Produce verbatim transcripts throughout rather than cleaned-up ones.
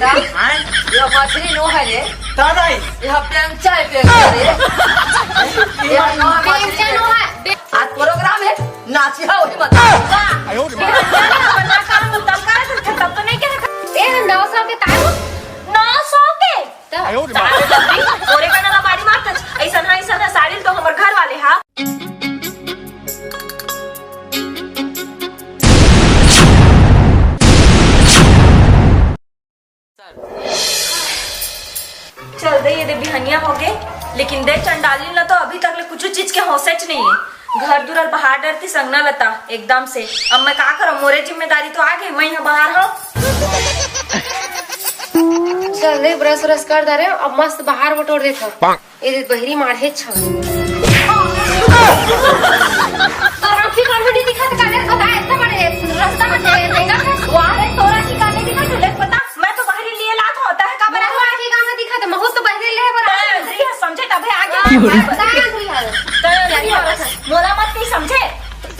हाँ? ये मछली नो है रे। दादा, ये पेंचा है, पेंचा रे। ये नो है, मछली पेंचा नो है। आज प्रोग्राम है, नाची है, वही मत। वाह। ये हल्ला ना, वरना काम तब का, तब तो नहीं कह। ए, नौ सौ के तारू? नौ सौ के? तब। अरे तब भी, तोरे का ना बारी मारत, ऐसा ना, ऐसा ना, साड़ी तो हमर घर वाले हा। चल दे, ये दे बिहनिया हो गए, लेकिन दे चंडाली न तो अभी तक ले कुछ चीज के होशेच नहीं है। घर दुरल बाहर डरती संगना लता एकदम से। अब मैं का करूं, मोरे जिम्मेदारी तो आ गई, मैं यहाँ बाहर हूँ। चल दे, ब्रश व्रश कर दे रहे, अब मस्त बाहर बटोर देता। ए दे बहिरी माढ़े छव। तोर आँखी कान में नहीं दिखत का रे? बता, इतना बड़े रास्ता में दे देगा। वाह रे, तोर आँखी कान में दिखत ले, पता? मैं तो बहिरी लिए लात होता है, का बड़ा? तोर आँखी कान में दिखत, महू तो बहिरी ले बड़ा। तय अंधरी है, समझे तबे आगे। हाँ, तय अंधरी है। तय अंधरी है, मोला मत नहीं समझे।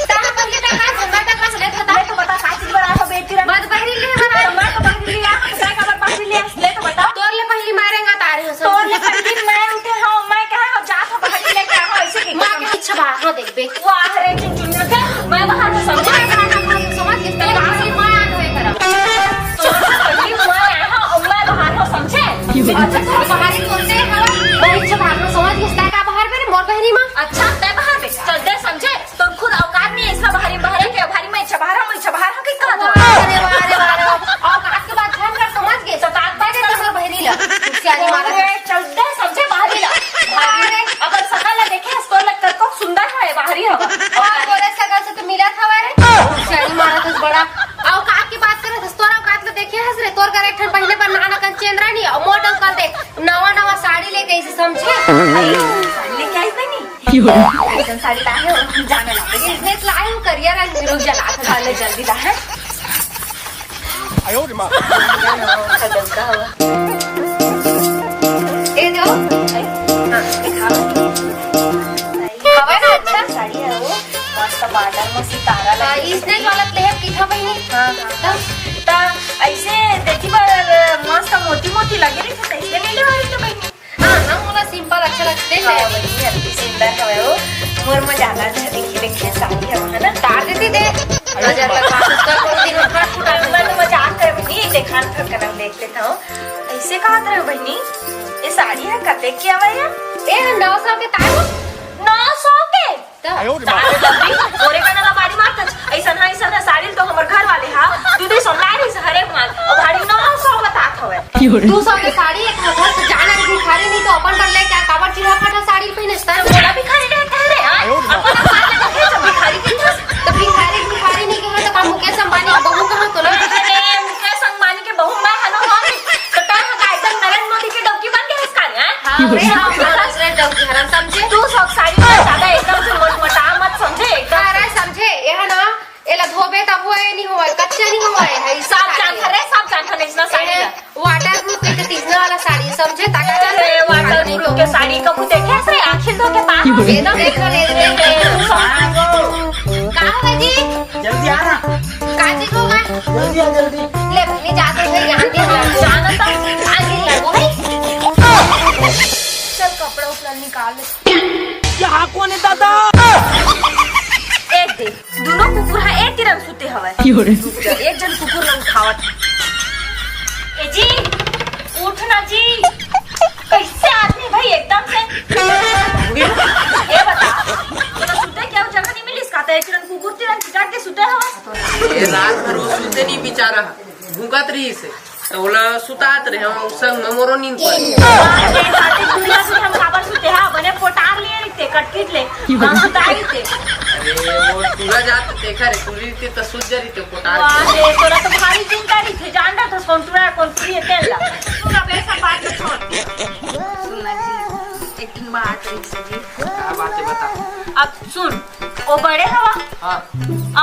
तय पहले तय का समझ, तय का समझ, बता। मैं तो बता, साची बड़ा हो बेटी रे। मैं तो बहिरी लिए बड़ा। मैं तो बहिरी लिए, तय का बहिरी लिए, ले तो बता। तोर ले पहली मारेंगा तारे हो, तोर ले पहली मैं उठे हूँ, मैं कहा हूँ, जात हूँ, बहिरी लेके आ हूँ, ऐसे की माँ के पीछे बाहर हो देख बे। वाह रे चुनचुनिया के, मैं बाहर हूँ, समझे? मैं बाहर हूँ, समझ गए? तेरे बाहर से मैं आ गए करा। तोर से पहली मैं आया हूँ, और मैं बाहर हूँ, समझे? अच्छा, तो बाहर ही बोलते हैं, हाँ, बहिरी से बाहर हूँ, समझ गए? तय का बाहर मेरे मोर बहिरी माँ। अच्छा, तय बाहर बे, चल दे, समझे? तोर खुद औकात नहीं है, ऐसा बाहरी, बाहरी के, बाहरी में छबहारा, में छबहारा के कहा था? अरे वाह, अरे वाह, अरे वाह। औकात के बात ध्यान कर, समझ गए? तो काट बात कर, हमर बहरी ला। सियारी मारा अरे, चल दे, समझे बाहरी ला। बाहरी अरे। अगर सकल ला देखे, तो लग कर को सुंदर है, बाहरी हवा। और तोरे सकल से तो मिला था रे। सियारी मारा था बड़ा। औकात की बात करे, तो तोर औकात ला देखे हस रे, तोर कर एक ठन पहले पर नाना कन चेंद्रा नहीं, और मोटल कर दे, नवा नवा साड़ी लेके इसे समझे? लेके आई बनी। ऐसन साड़ी लाए हो, जाने लागे। इसने लाए हो करिया रंग, रुक जा, लात डाले जल्दी ला, हैं? आयो रे माँ। खत्म का हुआ? ए दो। हाँ, दिखाओ। हवा ना अच्छा? साड़ी है वो, मस्त बॉर्डर में सितारा हाँ, लगे। इसने गलत ले है, किथा बहिनी? हाँ, हाँ। तब? ता ऐसे देखी बार मस्त मोती मोती लगे रही, तो ऐसे नहीं लेवा रही तो बहिनी। हाँ, हाँ, मोला सिंपल अच्छा लगते हैं। हाँ, बहिनी, अति सुंदर हवे वो। मोर में ज्यादा अच्छा दिखी, देखिए, साड़ी हवे, है ना? डाल देती दे। नजर लगा, उसका कोई दिन उठा फुटा। मैं तो मजाक कर बहिनी, एक देखान फरकन देख लेता हूँ। ऐसे कहा रहे हो बहिनी, ये साड़ी है कते के हवे ये? ए, नौ सौ के तारू। नौ सौ के? त? आयो रे माँ। सारे बकरी, तोरे का ना लबारी मारत। ऐसा ना, ऐसा ना, साड़ी तो हमर घर वाले हा, दू दू सौ ला रही हरे मान, और भाड़ी नौ सौ बतात हवे। क्यों रे? दू सौ के साड़ी एक हजार से जाना रे भिखारी नहीं तो अपन कर ले क्या काबर चिल्हा फटा साड़ी पहने तो मोला भिखारी रे कह रे, हाँ? आयो रे माँ। अपन साड़ी लेके जब भिखारी की था, तो भिखारी, भिखारी नहीं कहे तो का मुकेश अंबानी के बहू कहा तो ना? अरे, मुकेश अंबानी के बहू मैं हनो हो, तो तय हका एकदम नरेंद्र मोदी के डौकी बन के हंस का रे, हाँ? हाँ, रे, हाँ, हाँ, रे, डौकी हरन समझे? दू सौ साड़ी में ज्यादा एकदम से मोट मोटा मत समझे, एकदम। अरे, समझे, ये है ना, एला धोबे तब वो ये नहीं हुआ, कच्चा नहीं हुआ है, है, सब साड़ी जान है। रे, सब जान रे, इसना साड़ी ए, ला। Waterproof के तीसरा वाला साड़ी, समझे? ताकत अरे, नहीं तो waterproof के साड़ी कबू देखे से आखिर धो के पार हो ये तो देख ले, देख ले। का हो जी? जल्दी आ ना। का चीज होगा? जल्दी आ, जल्दी। ले, बहनी, जा तो भाई, यहाँ के जाना तो आगे लगो भाई। चल, कपड़ा उपड़ा निकाल। यहाँ कौन है दादा? एक दे, दोनों कुकुर हा एक किरण सुते हवय। क्यों रे? एक जन कुकुर ला उठावत। ए जी, उठ ना जी। कैसे आदमी भाई एकदम से? ए बता, तोला सुते के जगह नहीं मिलिस का? त एक किरण कुकुर तिरन चिकाट के सुते हवय। ए रात भर वो सुते नहीं बेचारा, भूकत रही से। त ओला सुतात रहे, हम संग में मोरो नींद पड़े। अरे, साथे दुनिया से हम काबर सुते हा? बने पोटार लिए रहिते, कटकिट ले। हम सुता रहिते। अरे, वो टूरा जात देखा रे, टूरी रहिते त सुत जा रहिते पोटार। वाह रे, तोरा तो भारी चिंता रहिते, जान रहा था कौन टूरा, कौन टूरी है, तेल ला। सुन, अब ये सब बात तो छोड़। सुन ना जी, एक ठन बात रही से जी। का बात है, बता। अब सुन, ओ बड़े हवा। हाँ।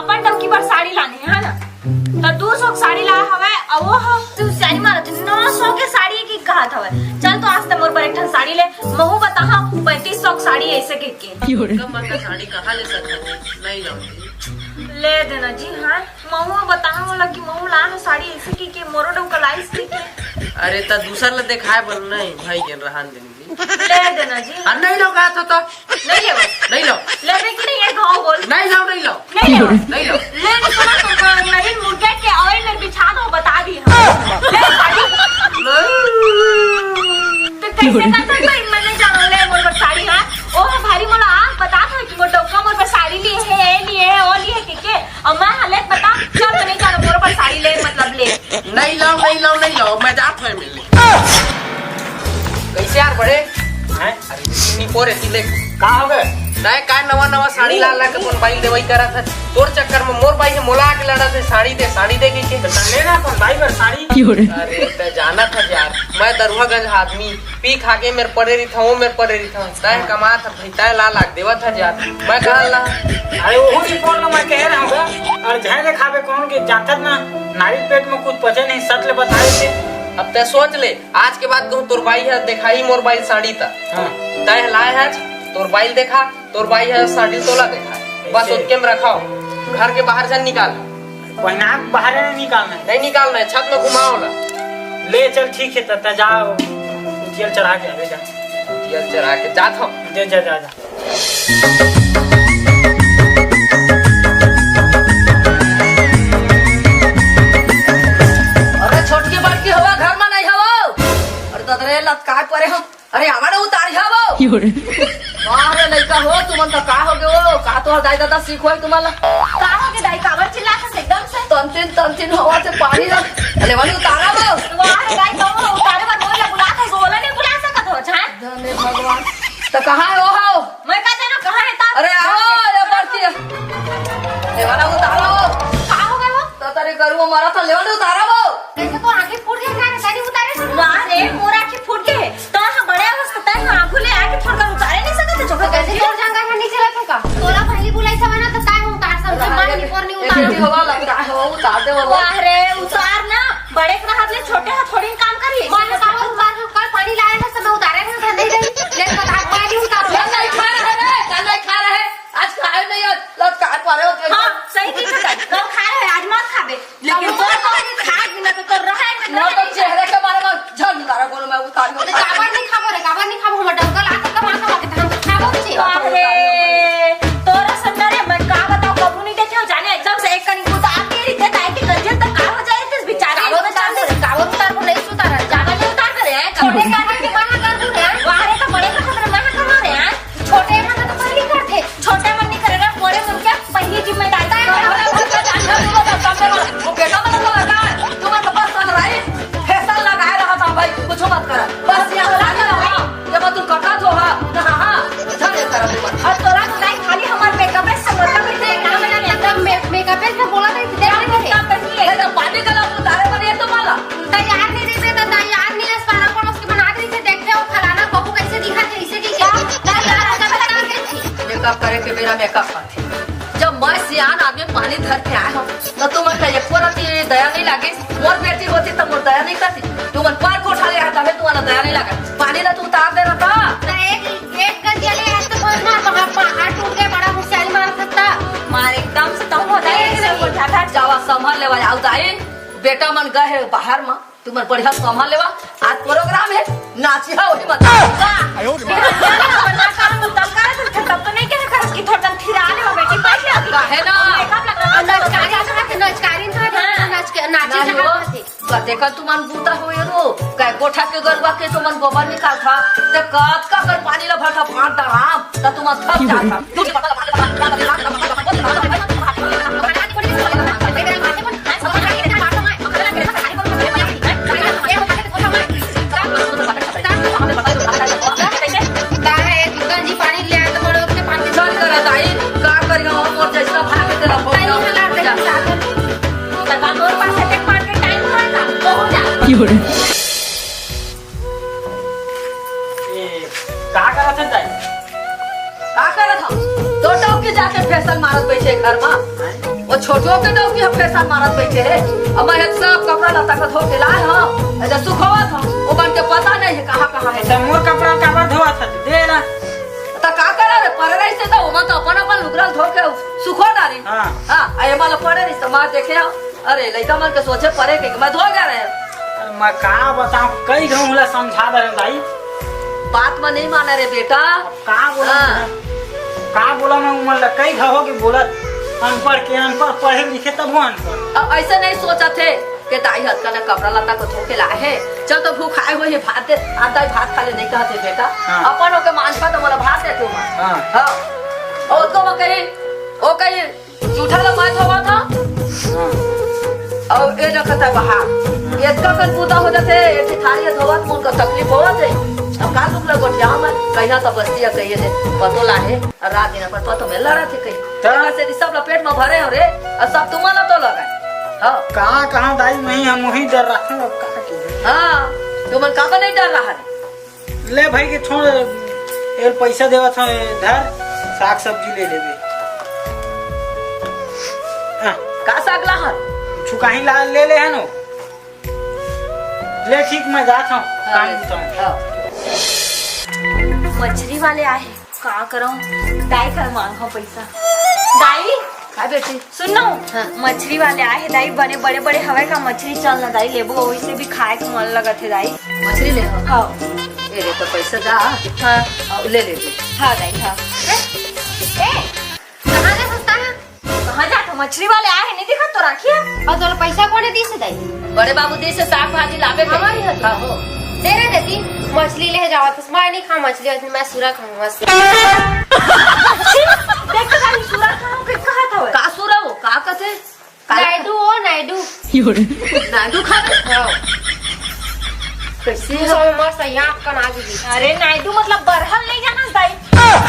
अपन डौकी बर साड़ी लाने हे, है ना? त दू सौ के साड़ी लाए हवय, अउ वो ह, तू सियारी मारत हे, नौ सौ के साड़ी की कहत हवय। चल तो आज ते मोर बर एक ठन साड़ी ले, महू बताहा, पैंतीस सौ के साड़ी ऐसे के के। कम महंगा साड़ी कहाँ ले सकत हन? नहीं लाऊंगी। ले देना जी, हाँ। महू बताहा मोला कि महू लाए हो साड़ी ऐसे के के, मोरो डौका लाइस के के। अरे, त दूसर ले देखाए बर नहीं, भाई के रहन देनी जी। ले देना जी। अरे, नहीं लो, कहा तो, तो। नहीं ले बस। नहीं लो। लेबे कि नहीं, ये गाँव बोल। नहीं लो, नहीं लो। नहीं ले बस। नहीं लो। ले नहीं सुना तुमको, नहीं मुर्गे के oil में बिछा दो, बता दी हम। ले साड़ी। तो कैसे कर सकते हो, मैंने जानो ले मोर पर साड़ी, हाँ? ओ भारी मोला बता था कि मोर डौका मोर पर साड़ी लिए है, ये लिए है, वो लिए है, ठीक है? अउ मैं हालत बता, चल, मैं नहीं जानो, मोर पर साड़ी ले, मतलब, ले। नहीं लाओ, नहीं लाओ, नहीं लाओ, मैं जात हूँ मिलने। कैसे यार बड़े? हैं? अरे, इतनी पोर है, देख। का हो गए? तय का नवा नवा साड़ी ला ला के अपन बाई देवई करत है। तोर चक्कर में मोर बाई है, मोला आके लड़ा थे, साड़ी दे, साड़ी दे के। तो ले ना अपन बाई बर साड़ी। अरे, तय जाना था यार, मैं दरुआगंज आदमी, पी खा के मेर पड़े रहिथंव, वो मेर पड़े रहिथंव। तय कमात हस भाई, तय ला लाग देवत हस यार। मैं कहा ला। अरे ओहू नी पोर ला मैं कहे रहंव गा। अरे झन ले खाबे कोन के जानथस ना, नारी पेट में कुछ पचे नहीं, सच ले बताए थे। अब तय सोच ले, आज के बाद कहूँ तोर बाई ह देखाही मोर बाई साड़ी त। हाँ। तय लाए हस, तोर बाई देखा, तोर बाई ह साड़ी तोला देखा। बस ओतके में रखव, घर के बाहर झन निकाल। पहिना के बाहर नहीं निकालना है। नहीं निकालना है, छत में घुमाओ ला। ले चल ठीक है, त, त जाओ, उतियल चढ़ा के आवे जा। उतियल चढ़ा के जात हूँ। जा, जा, जा, जा। अरे छोटकी बड़की हवा घर में नहीं हवा। अरे ददरे लतकाए परे हम। अरे आवा ना उतार हवा। वाह रे लइका हो, तुमन तो का हो गए हो? का तो दाई दादा सीख होई तुमन ला? का हो गए दाई, काबर चिल्लात हस एकदम से? तंतिन तंतिन हवा से पानी ला। अरे वाली उतारा वो। वाह रे दाई, तुम उतारे बर मोला बुलात हस, ओला नहीं बुला सकत हो, झान? धन्य भगवान। तो कहाँ है वो हो? मैं का जानो कहाँ है ता? अरे आओ, ये बढ़ती है। ये वाला उतारो। का हो गए वो? तो तेरे गरुआ मारा था, ले वाला उतारा वो। कैसे तो आँखें फूट गई, का रे, तनी उतारे से? वाह रे, मोर आँखें फूट गए है। तो हाँ बड़े अवस्था तय हाँ आँखों ले आँखें फोड़ कर उतारे नहीं सकते जो तो कैसे तोर जांगर में नहीं चला था का? तोला पहली बुलाई सब है ना, तो काय हम उतार सब, जब बाहर नहीं, पर नहीं एक उतार। बेटी हवा लगता है, वो उतार दे वो। वाह रे, उतार ना। बड़े के हाथ ले छोटे हाथ थोड़ी काम करी। मन का वो उतार, कल पानी लाए थे, सब उतारे थे, धंधे गई। ले बता, पानी उतार। कल नहीं खा रहे रे, कल नहीं खा रहे। आज खाए नहीं, आज लत का परे होते हैं। हाँ, सही चीज है। कल खा रहे, आज मत खाबे। लेकिन अब तो मत खाए बिना तो, तो रहे में ना तो रहे। चेहरे के बारे में झंड उतारा बोलो, मैं उतार तो काबर नहीं खाबो रे, काबर नहीं खाबो, हम डंगल आ तो कमा कमा के धान खाबो छी। अरे, तोरा संदरे मैं का बताओ, कबू नहीं देखे हो, जाने एकदम से एक कनी उतार के रीते ताई के गंजन तो का हो जाए, इस बेचारे काबर उतार दे, काबर उतार को नहीं सुतारा, जाने नहीं उतार दे, छोटे का के मना कर दू रे, वाह रे, तो बड़े का खतरा मना कर दे, छोटे का तो पहली करते। छोटे मन नहीं करे ना, बड़े मन के पहली जिम्मेदारी है। वो बेटा मन को लगा, तुम तो बस चल रही, फैशन लगाए रहा था भाई, कुछ मत कर। बस ये लगा रहा, जब तू कटा तो हा, हाँ, हाँ, इधर ये कर दे। और तोरा तो नहीं खाली हमार मेकअप है, सब मेकअप है, मेकअप है, मेकअप है, बोला नहीं, देख नहीं है। ये तो पानी गला उतारे पर ये तो माला। तैयार नहीं रहिबे त तैयार नहीं हस, पारा पड़ोस के बनात रहिथे, देखथे ओ फलाना बहू कैसे दिखत हे, ऐसे कहिके। तैयार हो जाबे त कहिथे। मेकअप करे के बेरा मेकअप करथे। जब मैं सियान आदमी पानी धर के आए हूँ, त तुमन का एको रति दया नहीं लागे। मोर बेटी होती त मोर दया नहीं करती, तुमन पर कोठा ले आता है, तुम्हारा दया नहीं लागे। पानी ला तू उतार दे रहता। त एक, एक गंजिया ले आए त बोल ना, तो हम पा-, हाथ टूट गए, बड़ा होशियारी मार सकता। मार एकदम से तो होता है, ऐसे बोल जाता है। जावा संभाल लेवा, आओ दाई। बेटा मन गए हे बाहर म, तुमन बढ़िया संभाल लेवा। आज प्रोग्राम हे, नाचिहा वही मत। वाह। आयो रे माँ। बिना जाने अपन ना काम उतम करे तो तब तो नहीं कहे करस कि थोड़ा दन थिरा लेवा बेटी, बैठ ले अभी। काहे ना? मेकअप लगा। नचकारी, नचकारी था, हाँ। नच के, नाचे नाच जहाँ वो। थे। का देखा तुमन बूता हो ये रो, कै कोठा के गरुआ के तुमन गोबर निकालथा, ते कतका कर पानी ला भरथा, फाट डराम, त तुमन थक जाथा। काहे, दुकान जी पानी ले आए तो बड़े उसके पानी चल कर दाई, का करियो, मोर जैसा भाग के तेरा हो नहीं गया। हला, नहीं हला। त का तोर पास एक पान के टाइम होय का? तो हो जा। की हो रे? ए, का करत हन ताई? का करत हन? तो डौकी जाके फैशन मारत बैठे घर मा। हैं? वो छोटो के डौकी हम फैशन मारत बैठे हे। अब मैं सब कपड़ा लत्ता का धो के लाए हूँ। ऐसे सुखोवत हूँ। वो बन के पता नहीं है कहाँ कहाँ है। त मोर कपड़ा काबर धोवत हस? दे ना। त का करा रे? परे रहिसे त ओमा त अपन अपन लुगरा धो के सुखो डारी। हाँ। हाँ, आ एमा ल परे रहिसे त मार देखे हो। अरे, लइका मन के सोचे परे के, मैं धो गया रहे। अरे, मैं का बताऊं, कई घंव ला समझा दे दाई। बात में नहीं माना रे बेटा। का बोला हाँ। मैं? का बोला मैं उमन ला कई घंव के बोलत, अनपढ़ के अनपढ़, पढ़े लिखे तब वो अनपढ़। अब ऐसे नहीं सोचा थे कि दाई हतका ना कपड़ा लत्ता को धो के लाए है, चल तो भूख आए हुए है, भात दे, आ दाई भात खा ले, नहीं कहते बेटा। हाँ। अपन ओके मांझ पा तो बोला भात दे तू। हाँ। हाँ। और उसको वो कही, वो कही, जूठा ला मैं धोवत हंव। हाँ। अउ ए रखत हे बाहर। एतका कन बूता हो जाथे, एक ठे थारी धोवत मोर का तकलीफ होवत हे। अब का दुख ल गोठियाहूं मैं, कहिया त बस्ती ह कहिए दे, पतो लाहे, अउ रात दिन अपन पतो में लड़त हे कहीं। त? तेकर सेती सब ल पेट में भरे हंव रे, अउ सब तुमन ल तो लगाए। हाँ। कहाँ, कहाँ दाई, मैं हम वही डर रहा हूँ, अब का की? हाँ, तुमन काबर नहीं डर रहा है? ले भाई के छोड़, ए पैसा देवत हंव, ए धर, साग सब्जी ले लेबे। आ, का साग लाहन? छुकाही ला ले ले हन ओ। ले ठीक, मैं जात हंव, हाँ, काम ले। करत हंव। हाँ। मछरी वाले आए, का करंव? दाई कर मांगहूं पैसा। दाई, का बेटी? सुन ना, हाँ। मछरी वाले आए हे दाई, बने बड़े बड़े हवय का मछरी, चल ना दाई लेबो, ओइसे भी खाए के मन लगत हे दाई। मछरी ले? हाँ। ए ले तो पैसा जा। हाँ। अउ ले ले तू। हाँ दाई, हाँ। ए, ए, कहाँ जाथस? कहाँ जाथस? मछरी वाले आए हे, नहीं दिखत तो राखी है। अउ तोला पैसा कोने दिस हे दाई? बड़े बाबू दिस हे, साग भाजी लाबे के। हमारी हती। हाँ, हो। दे रे देती, मछली ले जावत हस, मैं नहीं खांव मछली, मछली मैं सूरा खांव मस्त। देख तो दाई, सूरा खांव के कहत हवय। का सूरा वो? का कथे? का नायडू, ओ नायडू। नायडू खाबे? हाँ। कैसे? तू सब मस्त यहाँ कन आ गई। अरे नायडू मतलब बरहा ल नहीं जानस दाई?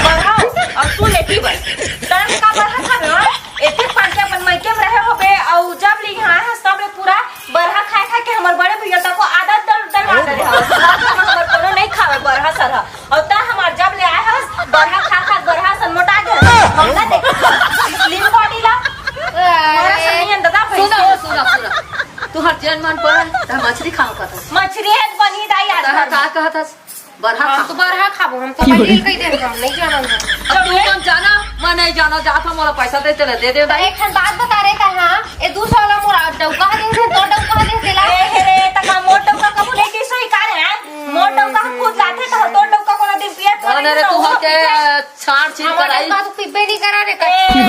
बरहा, अउ तू लेती बस। तोर का बरहा खाबे, हाँ? एती पांचे अपन मइके में रहे होबे, अउ जब ले यहाँ आए हस, तब ले पूरा बरहा खाए खाए के हमर बड़े भैया तको आदत डल-, डलवा दे रहे हस। हमर कोनो नहीं खावे बरहा सरहा। अउ त हमार जब ले आए हस, बरहा खा खा बरहा सन मोटा गे हस। हम ना देख slim body ला। हमारा अरे, सन नहीं है दादा, सुना, भैंसी। सुना, सुना। तुहार जेन मन पर त मछरी खांव कहत हस। मछरी हे त बनही दाई आज तहां घर में। का कहत हस? बरहा हम खा। तो बरहा खाबो, हम तो पनीर कह दे, हम नहीं जानन हम। अब तू मन जाना, मैं नहीं जाना, जात हंव, मोला पैसा दे, तेला दे दे दाई। एक ठन बात बता रे, कहा ए दू सौ ला मोर डौका दे दे, तोर डौका दे दे ला। ए हे रे, त का मोर डौका कबू लेके सोई का रे, हैं? मोर डौका खुद लाथे त तोर डौका कोनो दिन पिया तो अरे नहीं रे, तो तू हो हके पीछे। छाड़ छीन हमारे कराई। बात पीबे नहीं करा रे ए,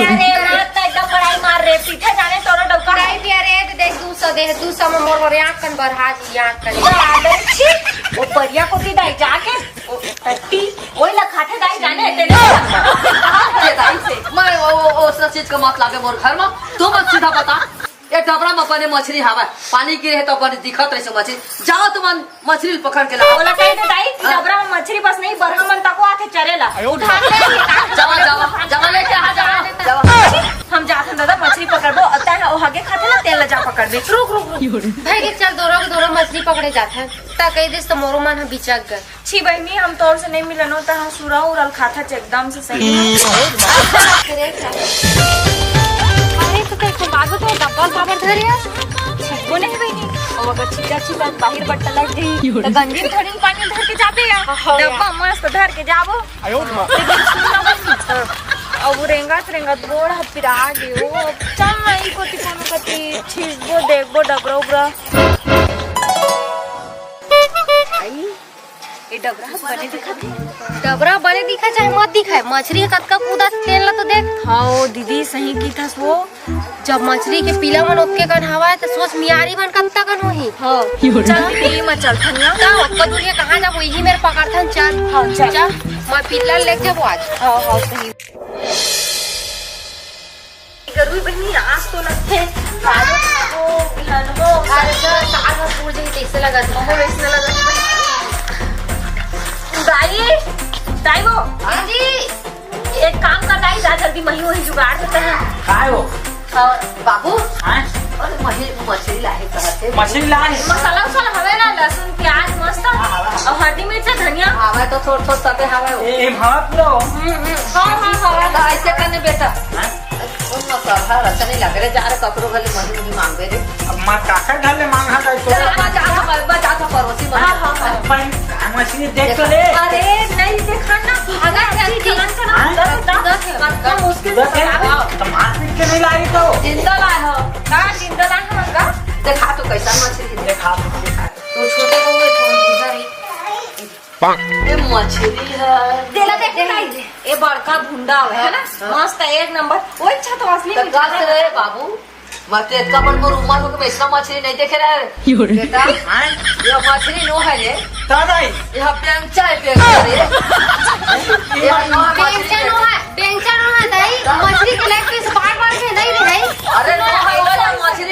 अरे, रात का एकदम बड़ाई मार रे, पीछे जाने तोरो डौका। नहीं पिया रे, त देख दू सौ दे, दू सौ में मोर, मोर आंख कन बरहा जी, आंख कन। जा, दे, छी, वो परिया को दी दाई जाके, ओ, टट्टी, ओही ला खाथे दाई जाने, तेरे कहाँ खाथे दाई से? मैं वो, वो, वो सब चीज का मत लागे मोर घर में, तू मत सीधा बता। ए डबरा म बने मछरी हावय, पानी गिरे हे त बने दिखत रहिसे मछरी। जाओ तुमन मछरी पकड़ के लाओ। ओला कहि दे दाई कि हाँ। डबरा म मछरी बस नहीं, बरहा मन तको आथे चरे ला। उठा के लाके जावा, जावा, जावा लेके आ, जावा, जावा। हम जात हन दादा मछरी पकड़बो, अउ तैं ह ओ हगे खाथे ना, तेन ला जा पकड़बे। रुक, रुक, रुक। भाई के चल, दोनों के दोनों मछरी पकड़े जात हन। त कहि दिस त मोरो मन ह बिचक गे। छी बहिनी, हम तोर से नहीं मिलन होता, हम सुरा उरल खाथा च एकदम से सही। अरे तो तेरे को बात बताओ, डब्बा काबर धरे है? छिपको नहीं बहिनी, और अगर छिपा छिपा बाहर बट्टा लग गई, तो गंजी में थोड़ी पानी धर के जाते हैं। हाँ, हाँ, डब्बा मस्त धर के जाबो। आयो रे माँ। लेकिन सुन ना बहिनी, अब रेंगत रेंगत गोड़ ह पिरा गे, ओ, चल ना ई कोती कोनो कती छिपबो, देखबो डबरा उबरा। आई। ए डबरा ह बने दिखत हे। डबरा बने दिखय चाहे मत दिखय, मछरी ह कतका कूदत तेन ल तो देख। हव दीदी, सही किथस वो। जब मछरी के पीला मन ओतके कन हवय, त सोच मियारी मन कतका कन होही। हव। चल दीदी, मैं चलथन ना। त ओतका दूर के कहाँ जाबो? इही मेर पकड़थन, चल। हव, चल। चल, मैं पिल्ला ल लेके जाबो आज। हव, हव, सही। गरुई बहिनी, आज तो लगथे, कालो खाबो, बिहान हो। अरे, साग ह फूट जाही, तइसे लगत हे। हमरो अइसने लगत हे। दाई, दाई वो। हाँ जी। एक काम कर दाई, जा जल्दी मही वही जुगाड़ देते हैं। काय वो? हाँ, बाबू। हाँ? अरे, मही मछली लाहे कहत हे। मछली लाहे? मसाला उसाला हवे ना, लहसुन, प्याज मस्त। हाँ, हवे, हवे। अउ हरदी मिर्चा, धनिया। हवे तो थोड़ थोड़ सबे हवे वो। ए, ए, भाप लो। हम्म, हम्म। हाँ, हाँ, हवे। तो ऐसे करने बेटा। हाँ? सुन न, सरहा अच्छा नहीं लगे रे, जा रे, ककरो घर ले मही उही मांगबे रे। अब माँ काकर घर ले मांगा था तो। चल, अब जा, अब जा, अब जा, पड़ोसी मन। हाँ, हाँ, हाँ। अपन मछली देख तो ले। अरे, नहीं देखा ना, अगर ऐसी चलन का ना, हाँ? दस, दस, दस, कम मुश्किल से उधर से बतावे। तो मार पीट के नहीं लाई तो। जिंदा लाए हो। का जिंदा लाए हो, का? देखा तो कैसा मछली है। देखा तो, देखा तो। छोटे बहू है, थोड़ा दूर रही। ए, मछली है। देला देख, देख। ए बड़का भुंडा हवे, है ना? हाँ। मस्त, एक नंबर। ओए, अच्छा तो असली तो में का करे रे बाबू? मैं तो इतना बड़ मोर उम्र होके मैं इतना मछली नहीं देखे रहे। बेटा, हाँ? ये मछली नो है रे। दादा, ये पेंचा है, पेंचा रे। ये नो है मछली। पेंचा नो है, पेंचा नो है दाई। मछली के leg piece बार बार के नहीं रे दाई। अरे नो है, ये मछली